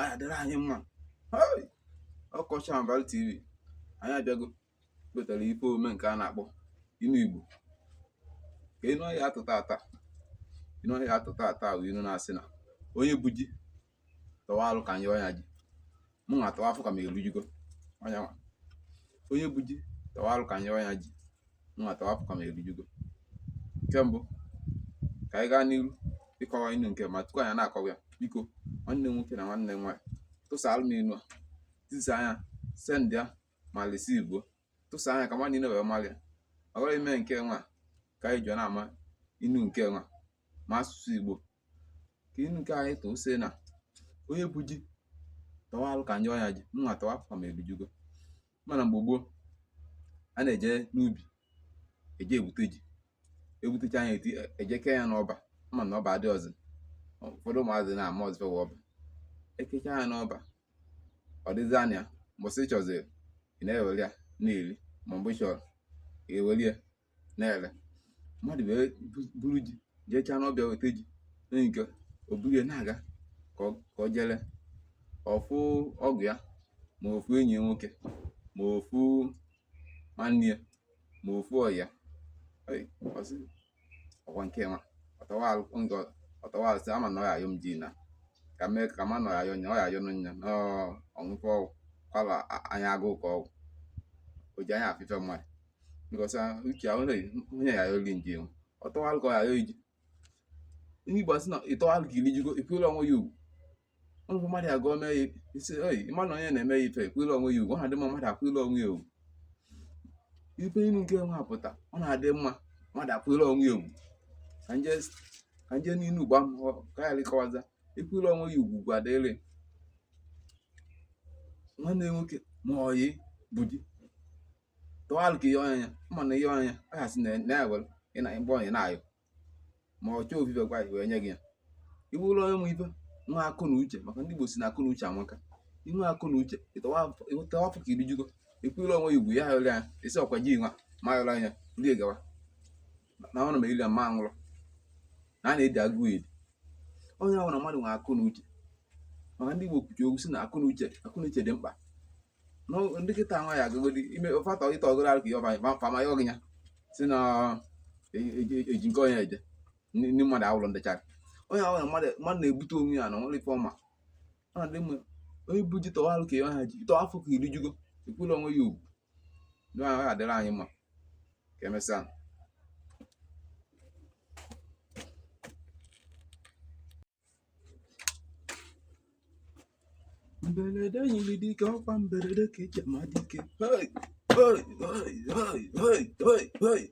Ya dịrị anyị mma. Hey! Ọkọchị Amval TV anyị abịago wetara ife omume nke a na-akpọ inu Igbo. Ka inu anyị atụ tata, inu anyị atụ tata bụ inu na-asị na onye bu ji tọwa alụ ka nye ọnya ji, mụ nwa tọwa afọ ka m erujugo ọnya nwa. Onye bu ji tọwa alụ ka nye ọnya ji, mụ nwa tọwa afọ ka m erujugo. Nke mbụ, ka anyị gaa n'iru ịkọwa inu nke ma tupu anyị na-akọwa ya, biko nwanne m nwoke na nwanne m nwaanyị, tụsaalụ m inu a, tisa anya, send ya ma receive, tụsa anya ka mmadụ niile wee mara ya. Ọ bụrụ ime nke nwa ka anyị ji na-ama inu nke nwa ma asụsụ Igbo. Ka inu nke anyị tụ sị na onye bu ji tọwa alụ ka nye ọnya ji, mụ nwa tọwa afọ ka m erujugo. Mana mgbe gboo, a na-eje n'ubi eje egbute ji, egbutecha anya eti eje kee ya n'ọba. Ma na ọba adị ọzọ, ụfọdụ ụmụazị na-ama ọzọ fewa ọba. Ekecha ya n'ọba, ọ dịzi anya mbọsị ị chọziri, ị na-ewere ya na-eri, ma mgbe ị chọrọ ewere ya na-ere. Mmadụ wee buru ji jechaa n'ọbịa weta ji onye nke o buru ya na-aga ka o jere ọfụ ọgọ ya, ma ofu enyi ya nwoke, ma ofu nwanne ya, ma ofu ọyị ya. Ọ sị ọkwa nke nwa ọtọwa alụ sị ama na ọ ya ayọ m ji na ka mee ka ma na ọ ya ayọ nya, ọ ya ayọ nya na ọṅụfe ọgwụ kwala anya agụụ ka ọgwụ o ji anya afịfe mmadụ because uche onye ya ayọli nji ọ tọwa alụ ka ọ ya ayọ iji. Ndị Igbo asị na ịtọwa alụ ka ilijugo, ekwela onwe ya ugwu. Ọ bụ mmadụ agụọ mee ya isi oyi, ịma na onye na-eme ya ife ekwela onwe ya ugwu. Ọ na-adị mma mmadụ akwụla onwe ya ugwu. Ife inu nke nwa pụta, ọ na-adị mma mmadụ akwụla onwe ya ugwu. Ka nje n'inu gba m ka ya ịkọwaza ekwela onwe ya ugwu, ugwu adịrị nwanne nwoke ma ọyị bụ di tọwa alụ ka ihe ọnya ya ma na ihe ọnya ọ ya sị na ya were ị na mgbe ọnya na-ayọ ma ọ chọọ ofufe gwa wee nye gị ya. Ị bụrụ onye nwe ife nwa akụ na uche, maka ndị Igbo si na akụ na uche amaka. Inwe akụ na uche, ịtọwa afọ ka irijugo, ekwela onwe ya ugwu, ya ayọrọ ya isi ọkwa ji nwa ma ayọrọ anya ndị gawa na ọnụ ma iri ma anwụrụ na a na-edi agụụ edi. Onye ahụ na mmadụ nwe akụ na uche, maka ndị Igbo kwuchi okwu si na akụ na uche, akụ na uche dị mkpa. Ndị kịta nwa ya agagodi ime fatọ ịtọ ọgụrụ arụ ka ihe ọba fama ya ọgịnya si na eji nke onye eje ndị mmadụ awụlọ ndechara. Onye ahụ na mmadụ na-ebute onwe ya na nwere ife ọma, ọ na-adị mma onye bu ji tọwa arụ ka ihe ọha ji tọwa afọ ka irijugo, ekwela onwe ya ugwu. Ndị ahụ ya adịrị anyị mma. Ka emesịa. Mberede nyiri dike, ọkwa mberede ka eji ama dike. Hey, hey, hey, hey, hey, hey, hey.